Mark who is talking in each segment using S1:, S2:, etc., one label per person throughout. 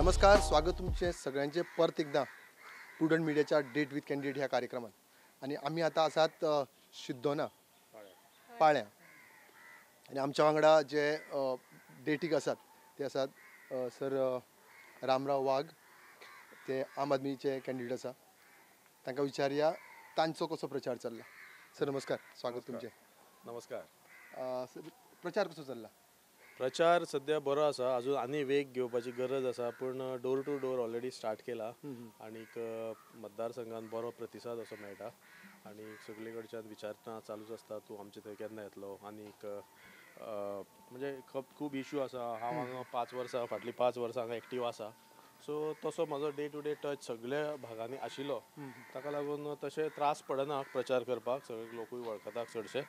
S1: नमस्कार, स्वागत तुमचें सगळ्यांचें परत एकदां प्रुडंट मिडियाच्या डेट विथ कॅन्डिडेट ह्या कार्यक्रमात. आनी आमी आतां आसात शिद्दोना पाळ्यां आनी आमच्या वांगडा जे डेटीक आसात ते आसात सर रामराव वाघ, ते आम आदमीचे कॅन्डिडेट आसा. तांकां विचारया तांचो कसो प्रचार चल्ला. सर नमस्कार, स्वागत तुमचें.
S2: नमस्कार.
S1: सर, प्रचार कसो चल्ला?
S2: प्रचार सद्या बरो आसा, अजून आनी वेग घेवपाची गरज आसा, पूण door to door already start केला आनीक मतदारसंघान बरो प्रतिसाद असो मेळटा आनी सगळे कडच्यान विचारतना चालूच आसता, तूं आमचे थंय केन्ना येतलो. आनीक म्हणजे खूब इशू आसा. हांव हांगा 5 वर्सां, फाटलीं 5 वर्सां हांगा एक्टीव आसा, सो तसो म्हजो डे टू डे टच सगळ्या भागांनी आशिल्लो, ताका लागून तशें त्रास पडना प्रचार करपाक, सगळे लोकूय वळखतात चडशे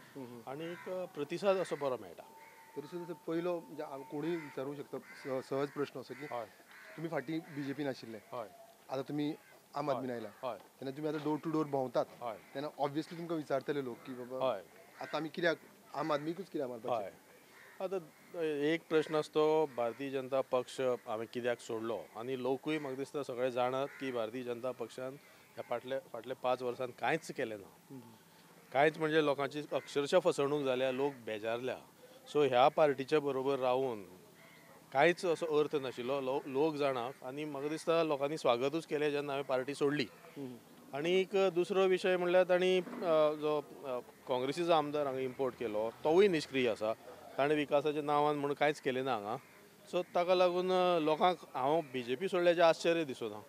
S2: आनीक प्रतिसाद असो बरो मेळटा.
S1: तरी सुद्दां पयलो म्हणजे कोणूय विचारूंक शकता सहज प्रश्न असो की तुमी फाटीं बीजेपीन आशिल्ले, आतां तुमी आम आदमीन आयला, तेन्ना तुमी आतां डोर टू डोर भोंवतात, तेन्ना ऑब्वियसली तुमकां विचारतले लोक की बाबा आतां आमी कित्याक आम आदमीकूच कित्याक मारपाचें.
S2: आतां एक प्रश्न आसतो, भारतीय जनता पक्ष हांवें कित्याक सोडलो, आनी लोकूय म्हाका दिसता सगळे जाणात की भारतीय जनता पक्षान ह्या फाटले 5 वर्सांत कांयच केलें ना. कांयच म्हणजे लोकांची अक्षरशः फसवणूक जाल्या, लोक बेजारल्या. सो ह्या पार्टीच्या बरोबर रावून कांयच असो अर्थ नाशिल्लो, लोक जाणात. आनी म्हाका दिसता लोकांनी स्वागतूच केलें जेन्ना हांवें पार्टी सोडली. आनीक दुसरो विशय म्हणल्यार तांणी जो काँग्रेसीचो आमदार हांगा इम्पोर्ट केलो तोवूय निश्क्रीय आसा, ताणें विकासाच्या नांवान म्हणून कांयच केलें ना हांगा. सो ताका लागून लोकांक हांव बीजेपी सोडल्याचें आश्चर्य दिसना.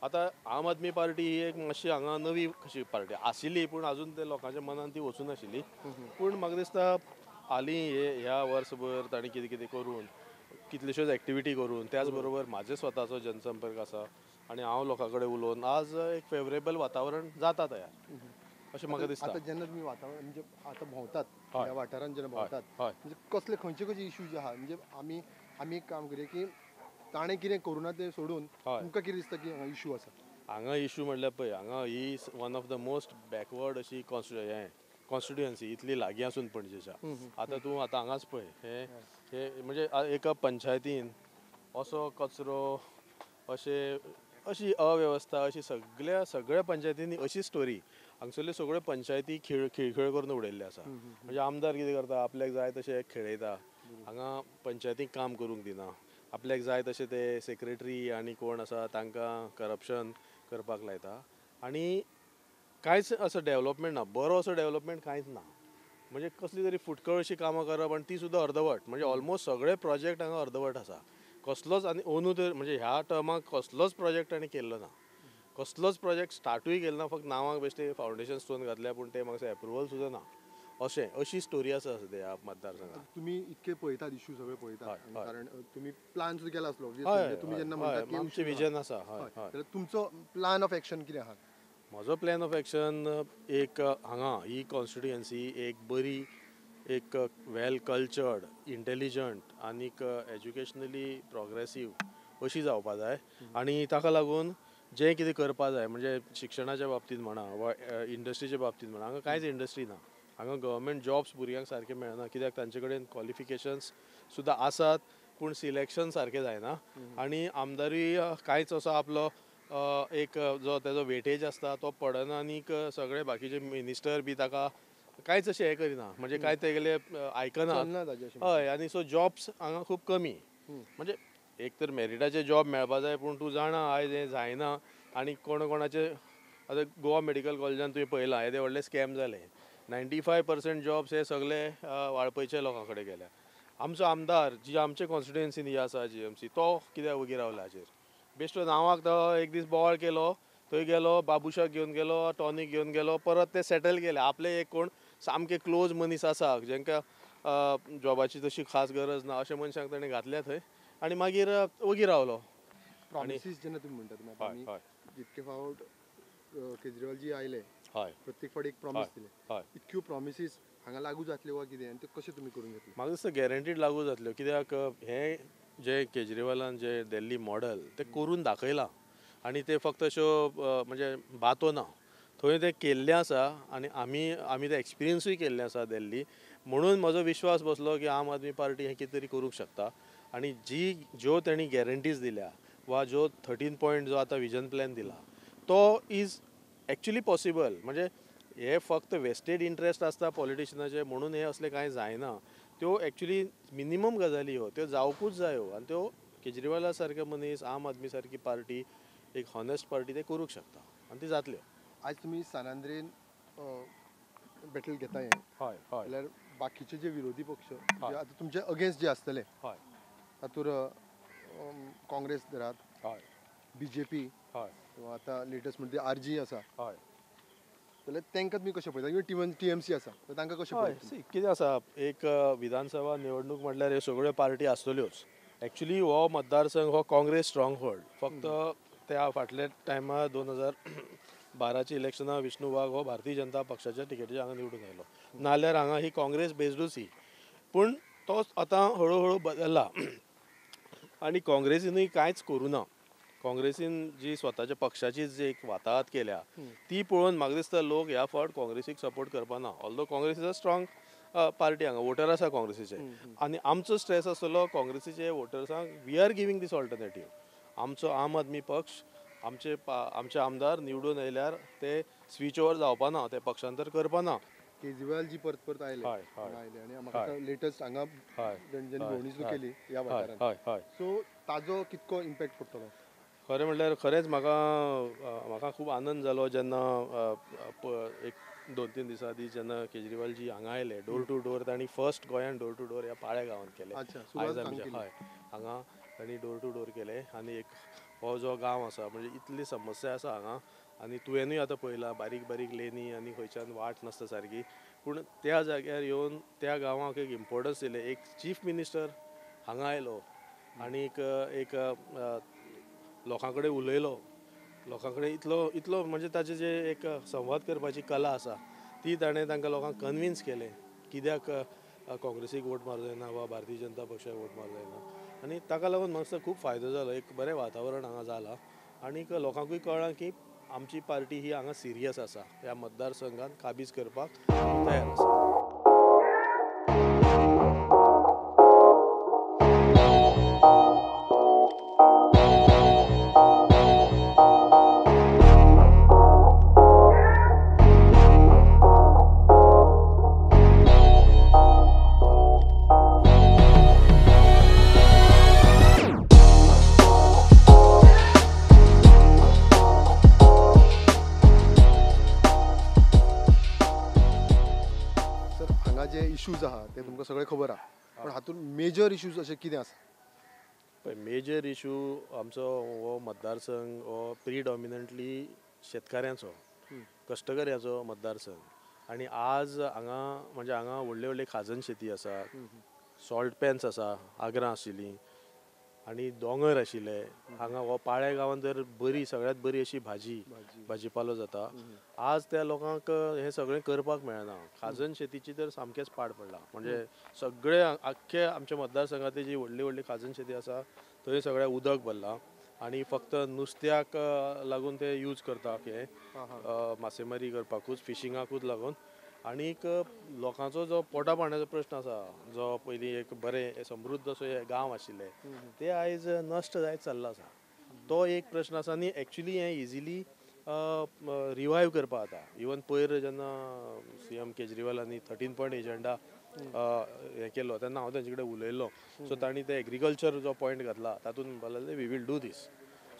S2: आतां आम आदमी पार्टी ही एक मातशी हांगा नवी कशी पार्टी आशिल्ली, पूण अजून ते लोकांच्या मनान ती वचूं नाशिल्ली. पूण म्हाका दिसता हालीं हे ह्या वर्सभर ताणें कितें कितें करून कितल्योश्योच एक्टिविटी करून, त्याच बरोबर म्हाजे स्वताचो जनसंपर्क आसा आनी हांव लोकां कडेन उलोवन आज एक फेवरेबल वातावरण जाता तयार अशें म्हाका दिसता.
S1: आतां जेन्ना तुमी वातावरण म्हणजे आतां भोंवतात ह्या वाठारांत जेन्ना भोंवतात, म्हणजे कसले खंयचे खंयचे इशू जे आहा, म्हणजे आमी एक काम करूया की ताणें कितें करूं ना तें सोडून तुमकां कितें दिसता की हांगा इशू आसा?
S2: हांगा इशू म्हणल्यार पळय, हांगा ही one of the most backward अशी कॉन्स्टिट्युएन्सी, इतली लागीं आसून पणजेच्या. आतां तूं आतां हांगाच पळय, हे म्हणजे एका पंचायतीन असो कचरो, अशे अशी अवेवस्था, अशी सगळ्या सगळ्या पंचायतींनी अशी स्टोरी. हांगसरल्यो सगळ्यो पंचायती खिळखिळ करून उडयल्ल्यो आसा. म्हणजे आमदार कितें करता, आपल्याक जाय तशें खेळयता, हांगा पंचायतीक काम करूंक दिना, आपल्याक जाय तशें ते सेक्रेटरी आनी कोण आसा तांकां करप्शन करपाक लायता आनी कांयच असो डेवलपमेंट ना, बरो असो डेवलपमेंट कांयच ना. म्हणजे कसली तरी फुटकळ अशी कामां करप आनी ती सुद्दां अर्दवट, म्हणजे ऑलमोस्ट सगळे प्रोजेक्ट हांगा अर्दवट आसा. कसलोच आनी अंदू तर म्हणजे ह्या टर्माक कसलोच प्रोजेक्ट ताणें केल्लो ना, कसलोच प्रोजेक्ट स्टार्टूय केलो ना, फक्त नांवाक बेश्टे फावंडेशन स्टोन घातल्या, पूण ते म्हाका एप्रुवल सुद्दां ना. अशें अशी स्टोरी आसा सद्या ह्या मतदारसंघात.
S1: तुमी इतके पळयतात इशू सगळे पळयतात, कारण तुमी प्लान सुद्दां केला आसलो, तुमी जेन्ना म्हणटात की
S2: आमचें विजन आसा,
S1: तुमचो प्लान ऑफ एक्शन कितें आहा?
S2: म्हजो प्लॅन ऑफ एक्शन एक हांगा ही कॉन्स्टिट्युएन्सी एक बरी, एक वेल कल्चर्ड, इंटेलिजंट आनीक एज्युकेशनली प्रोग्रेसीव अशी जावपा जाय. आनी ताका लागून जें कितें करपा जाय म्हणजे शिक्षणाच्या बाबतींत म्हणा वा इंडस्ट्रीच्या बाबतींत म्हणा, हांगा कांयच इंडस्ट्री ना, हांगा गव्हर्मेंट जॉब्स भुरग्यांक सारके मेळना, कित्याक तांचे कडेन क्वॉलिफिकेशन्स सुद्दां आसात पूण सिलेक्शन सारकें जायना. आनी आमदारूय कांयच असो आपलो एक जो तेजो वेटेज आसता तो पडना आनीक सगळे बाकीचे मिनिस्टर बी ताका कांयच अशें हें करिना, म्हणजे कांय तेगेले आयकना. हय, आनी सो जॉब्स हांगा खूब कमी, म्हणजे एक तर मेरिटाचे जॉब मेळपा जाय, पूण तूं जाणा आयज हें जायना. आनी कोण कोणाचे आतां गोवा मेडिकल कॉलेजान तुवें पळयलां येदे व्हडले स्कॅम जाले, 95% जॉब्स हे सगळे वाळपयच्या लोकां कडेन गेल्या. आमचो आमदार जी आमचे कॉन्स्टिट्युएन्सीन ही आसा GMC, तो कित्याक वगी रावला हाचेर? बेश्टो नांवाक तो एक दीस बोवाळ केलो, थंय गेलो, बाबुशाक घेवन गेलो, टॉनीक घेवन गेलो, परत ते सेटल केले. आपले एक कोण सामके क्लोज मनीस आसा जेंकां जॉबाची तशी खास गरज ना अशे मनशांक ताणें घातल्या थंय आनी मागीर वगी रावलो.
S1: प्रॉमिसीस जेन्ना तुमी म्हणटात, जितके फावट केजरीवालजी आयले, प्रत्येक फावट एक प्रॉमिस दिले, इतक्यो प्रॉमिसीस हांगा लागू जातल्यो वा कितें, आनी त्यो कशें तुमी करून घेतले?
S2: म्हाका दिसता गॅरंटीड लागू जातल्यो, कित्याक हें जे केजरीवालान जे दिल्ली मॉडल तें करून दाखयलां आनी ते फक्त अश्यो म्हणजे बातो ना, थंय तें केल्लें आसा आनी आमी ते एक्सपिरियन्सूय केल्लें आसा दिल्ली, म्हणून म्हजो विश्वास बसलो की आम आदमी पार्टी हें कितें तरी करूंक शकता. आनी जी ज्यो तेणी गॅरंटीज दिल्या वा जो 13 पॉयंट जो आतां विजन प्लॅन दिला तो is actually possible. म्हणजे हे फक्त वेस्टेड इंट्रस्ट आसता पॉलिटिशनाचे म्हणून हे असले कांय जायना. त्यो एक्चुली मिनिमम गजाली ह्यो, त्यो जावकूच जायो आनी त्यो केजरीवाला सारके मनीस, आम आदमी सारकी पार्टी, एक हॉनेस्ट पार्टी ते करूंक शकता आनी ती जातल्यो.
S1: आज तुमी सान आंद्रेन बॅटल घेता हें,
S2: हय हय,
S1: जाल्यार बाकीचे जे विरोधी पक्ष आतां तुमचे अगेन्स्ट जे आसतले,
S2: हय,
S1: तातूंत काँग्रेस धरात,
S2: हय,
S1: बीजेपी,
S2: हय,
S1: किंवा आतां लेटस्ट म्हणजे आरजी आसा,
S2: हय,
S1: जाल्यार तांकां तुमी कशें पळयता? इवन टीएमसी आसा, तांकां कशें पळयता?
S2: कितें आसा, एक विधानसभा निवडणूक म्हटल्यार ह्यो सगळ्यो पार्टी आसतल्योच. एक्चुली हो मतदारसंघ हो काँग्रेस स्ट्रॉंग होल्ड. फक्त त्या फाटल्या टायमार 2012 इलेक्शनां विष्णू वाघ हो भारतीय जनता पक्षाच्या तिकेटीचेर हांगा निवडून आयलो, नाल्यार हांगा ही काँग्रेस बेजडूच ही. पूण तो आतां हळू हळू बदल्ला आनी काँग्रेसीनूय कांयच करूं ना. काँग्रेसीन जी स्वताच्या पक्षाची जी एक वाताहात केल्या ती पळोवन म्हाका दिसता लोक ह्या फावट काँग्रेसीक सपोर्ट करपा ना. Although Congress is a strong party, हांगा वोटर आसा काँग्रेसीचे आनी आमचो स्ट्रेस आसतलो काँग्रेसीचे वोटर्सांक, we are giving this alternative. आमचो आम आदमी पक्ष, आमचे आमचे आमदार निवडून आयल्यार ते स्विच ओवर जावपा ना, ते पक्षांतर करपा ना.
S1: केजरीवाल जी परत परत आयले आयले आनी म्हाका लेटस्ट हांगा भोंवडी सुद्दां केली ह्या वाठारांत,
S2: हय हय,
S1: सो ताजो कितको इम्पॅक्ट पडटलो?
S2: खरें म्हटल्यार खरेंच म्हाका म्हाका खूब आनंद जालो जेन्ना एक 2-3 दिसां आदीं जेन्ना केजरीवालजी हांगा आयले डोर टू डोर, तांणी फर्स्ट गोंयान डोर टू डोर ह्या पाळ्या गांवांत केलें. आयज आमच्या हय हांगा तांणी डोर टू डोर केलें आनी एक हो जो गांव आसा म्हणजे इतली समस्या आसा हांगा आनी तुवेंनूय आतां पळयला बारीक बारीक लेनी आनी खंयच्यान वाट नासता सारकी, पूण त्या जाग्यार येवन त्या गांवाक एक इम्पोर्टन्स दिलें. एक चीफ मिनिस्टर हांगा आयलो आनी एक लोकां कडेन उलयलो, लोकां कडेन इतलो इतलो म्हणजे ताचे जे एक संवाद करपाची कला आसा ती ताणें तांकां लोकांक कन्विन्स केलें कित्याक काँग्रेसीक वोट मारूंक जायना वा भारतीय जनता पक्षाक वोट मारूंक जायना आनी ताका लागून म्हाका खूब फायदो जालो. एक बरें वातावरण हांगा जालां आनीक लोकांकूय कळ्ळां की आमची पार्टी ही हांगा सिरियस आसा, ह्या मतदारसंघात काबीज करपाक तयार आसा.
S1: इश्यूज आहा ते तुमकां सगळें खबर आहा, पण हातूंत मेजर इश्यूज अशें कितें आसा?
S2: पळय, मेजर इशू आमचो हो मतदारसंघ हो प्रिडॉमिनंटली शेतकाऱ्यांचो, कश्टकऱ्याचो मतदारसंघ आनी आज हांगा म्हणजे हांगा व्हडले व्हडले खाजन शेती आसा, सॉल्ट पॅन्स आसा, आग्रां आशिल्लीं आनी दोंगर आशिल्ले. हांगा हो पाळ्या गांवांत जर बरी सगळ्यांत बरी अशी भाजी भाजीपालो जाता. आज त्या लोकांक हें सगळें करपाक मेळना. खाजन शेतीची तर सामकेंच पाड पडलां. म्हणजे सगळे आख्खे आमच्या मतदारसंघांतली जी व्हडली व्हडली खाजन शेती आसा थंय सगळें उदक भरलां आनी फक्त नुस्त्याक लागून ते यूज करता, हें मासेमारी करपाकूच, फिशिंगाकूच लागून. आनीक लोकांचो जो पोटा पाण्याचो प्रश्न आसा, जो पयलीं एक बरें समृद्ध असो हे गांव आशिल्ले ते आयज नश्ट जायत चल्ला आसा, तो एक प्रश्न आसा. आनी एक्चुली हें इजिली रिवायव करपाक जाता. इवन पयर जेन्ना सीएम केजरीवालांनी 13 पॉयंट एजेंडा हें केलो तेन्ना हांव तेंचे कडेन उलयल्लो. सो तांणी ते एग्रीकल्चर जो पॉयंट घातला तातूंत म्हणपाक लागले we will do these.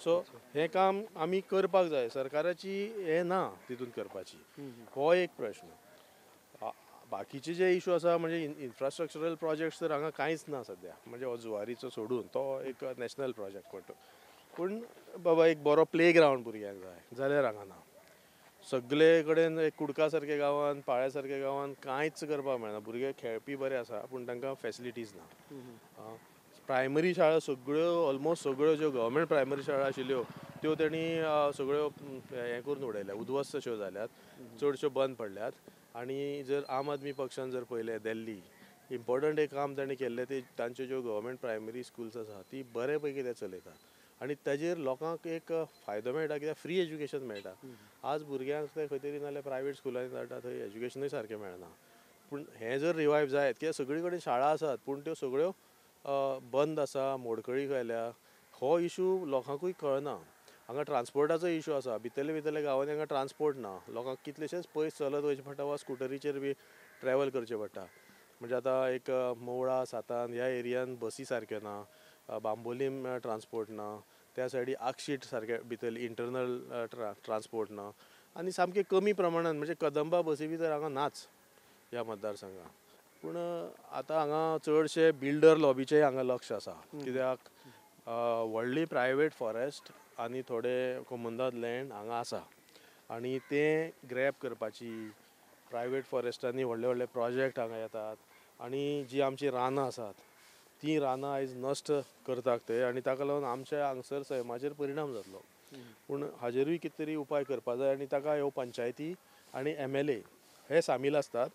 S2: So हें काम आमी करपाक जाय, सरकाराची हें ना तितून करपाची, हो एक प्रश्न. बाकीचे जे इशू आसा म्हणजे इन्फ्रास्ट्रक्चरल प्रोजेक्ट्स तर हांगा कांयच ना सद्या, म्हणजे हो जुवारीचो सोडून तो एक नॅशनल प्रोजेक्ट म्हणटा, पूण बाबा एक बरो प्ले ग्रावंड भुरग्यांक जाय जाल्यार हांगा ना. सगळे कडेन एक कुडका सारक्या गांवांत, पाळ्या सारक्या गांवांत कांयच करपाक मेळना. भुरगे खेळपी बरे आसा पूण तांकां फेसिलिटीज ना. प्रायमरी शाळा सगळ्यो ऑलमोस्ट सगळ्यो ज्यो गव्हर्मेंट प्रायमरी शाळा आशिल्ल्यो त्यो तेणी सगळ्यो हें करून उडयल्या, उद्ध्वस्त अश्यो जाल्यात, चडश्यो बंद पडल्यात. आनी जर आम आदमी पक्षान जर पळयलें दिल्ली इम्पॉर्टंट एक काम ताणें केल्लें, ते तांच्यो ज्यो गव्हर्मेंट प्रायमरी स्कुल्स आसा ती बरे पैकी ते चलयतात आनी ताजेर लोकांक एक फायदो मेळटा कित्याक फ्री एज्युकेशन मेळटा. आज भुरग्यांक ते खंय तरी नाल्यार प्रायवेट स्कुलांनी धाडटा, थंय एज्युकेशनूय सारकें मेळना. पूण हें जर रिवायव जायत, कित्याक सगळी कडेन शाळा आसात पूण त्यो सगळ्यो बंद आसा, मोडकळी आयल्या. हो इशू लोकांकूय कळना. हांगा ट्रान्सपोर्टाचो इशू आसा, भितरले भितरले गांवांनी हांगा ट्रान्सपोर्ट ना, लोकांक कितलेशेच पयस चलत वयचें पडटा वा स्कुटरीचेर बी ट्रॅवल करचें पडटा. म्हणजे आतां एक मोवळा सातान ह्या एरियान बसी सारक्यो ना, बांबोलीम ट्रान्सपोर्ट ना, त्या सायडी आक्षीट सारके भितर इंटरनल ट्रान्सपोर्ट ना आनी सामकें कमी प्रमाणान म्हणजे कदंबा बसी बी तर हांगा नाच ह्या मतदारसंघात. पूण आतां हांगा चडशे बिल्डर लॉबीचें हांगा लक्ष आसा, कित्याक व्हडली प्रायवेट फॉरेस्ट आनी थोडे कोमुंदाद लँड हांगा आसा आनी तें ग्रॅब करपाची प्रायवेट फॉरेस्टांनी व्हडले व्हडले प्रोजेक्ट हांगा येतात आनी जी आमची रानां आसात तीं रानां आयज नश्ट करतात ते आनी ताका लागून आमच्या हांगसर सैमाचेर परिणाम जातलो. पूण हाजेरूय कितें तरी उपाय करपा जाय आनी ताका ह्यो पंचायती आनी MLA हे सामील आसतात.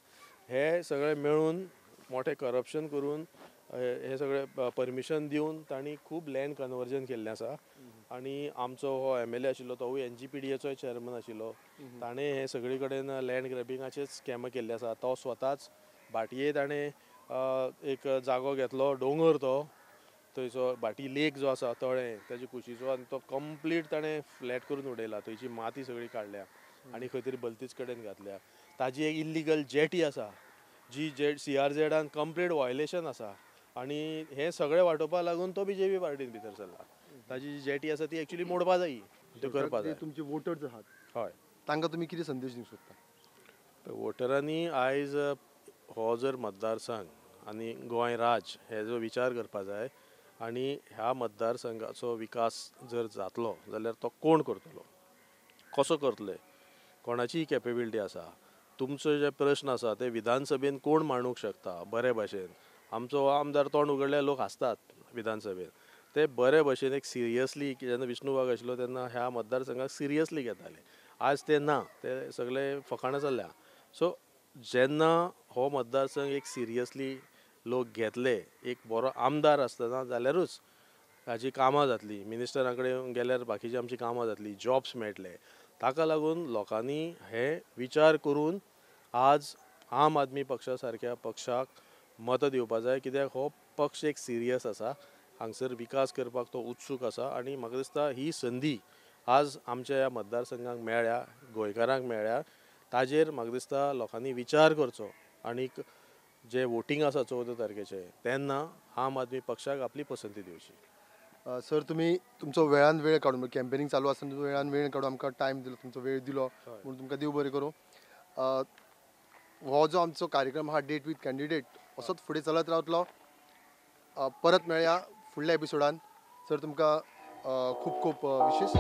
S2: हे सगळे मेळून मोठें करप्शन करून हे सगळे परमिशन दिवन तांणी खूब लँड कन्वर्जन केल्लें आसा. आनी आमचो हो MLA आशिल्लो तोवूय NGPDAचोय चेअरमॅन आशिल्लो, ताणें हे सगळे कडेन लँड ग्रॅबिंगाचेच स्कॅम केल्ले आसा. तो स्वताच भाटये ताणें एक जागो घेतलो, दोंगर तो थंयचो भाटी लेक जो आसा तळें तेजे कुशीचो, आनी तो कंप्लीट ताणें फ्लॅट करून उडयला, थंयची माती सगळी काडल्या आनी खंय तरी भलतीच कडेन घातल्या. ताजी एक इल्लिगल जेटी आसा जी CRZान कंप्लीट व्हायलेशन आसा आनी हें सगळें वाटोवपा लागून तो BJP पार्टीन भितर सरला. ताजी जी जेटी आसा ती एक्चुअली मोडपा जाय, त्यो करपा जाय.
S1: तुमचे वोटर्स आहात,
S2: हय,
S1: तांकां तुमी कितें संदेश दिवंक सोदता?
S2: वोटरांनी आयज हो जर मतदारसंघ आनी गोंय राज्य हे जो विचार करपा जाय आनी ह्या मतदारसंघाचो विकास जर जातलो जाल्यार तो कोण करतलो, कसो करतले, कोणाची कॅपेबिलिटी आसा, तुमचो जे प्रश्न आसा ते विधानसभेन कोण मांडूंक शकता बरे भाशेन. आमचो हो आमदार तोंड उगडल्यार लोक हांसतात विधानसभेन, ते बरे भशेन एक सिरियसली जेन्ना विष्णू वाघ आशिल्लो तेन्ना ह्या मतदारसंघाक सिरियसली घेताले, आज ते ना, ते सगळे फकाणां चल्ल्या. सो जेन्ना हो मतदारसंघ एक सिरियसली लोक घेतले, एक बरो आमदार आसतना जाल्यारूच ताजी कामां जातली, मिनिस्टरा कडेन गेल्यार बाकीची आमची कामां जातली, जॉब्स मेळटले. ताका लागून लोकांनी हे विचार करून आज आम आदमी पक्षा सारक्या पक्षाक मतां दिवपा जाय, कित्याक हो पक्ष एक सिरियस आसा, हांगसर विकास करपाक तो उत्सूक आसा आनी म्हाका दिसता ही संदी आज आमच्या ह्या मतदारसंघाक मेळ्ळ्या, गोंयकारांक मेळ्ळ्या, ताजेर म्हाका दिसता लोकांनी विचार करचो आनी जे वोटींग आसा 14 तारखेचें तेन्ना आम आदमी पक्षाक आपली पसंती दिवची.
S1: सर, तुमी तुमचो वेळान वेळ काडून, कॅम्पेनिंग चालू आसतना वेळान वेळ काडून आमकां टायम दिलो, तुमचो वेळ दिलो म्हणून तुमकां देव बरें करूं. हो जो आमचो कार्यक्रम आहा डेट विथ कॅन्डिडेट असोच फुडें चलत रावतलो. परत मेळया फुडल्या एपिसोडान. सर, तुमकां खूब खूब विशीस.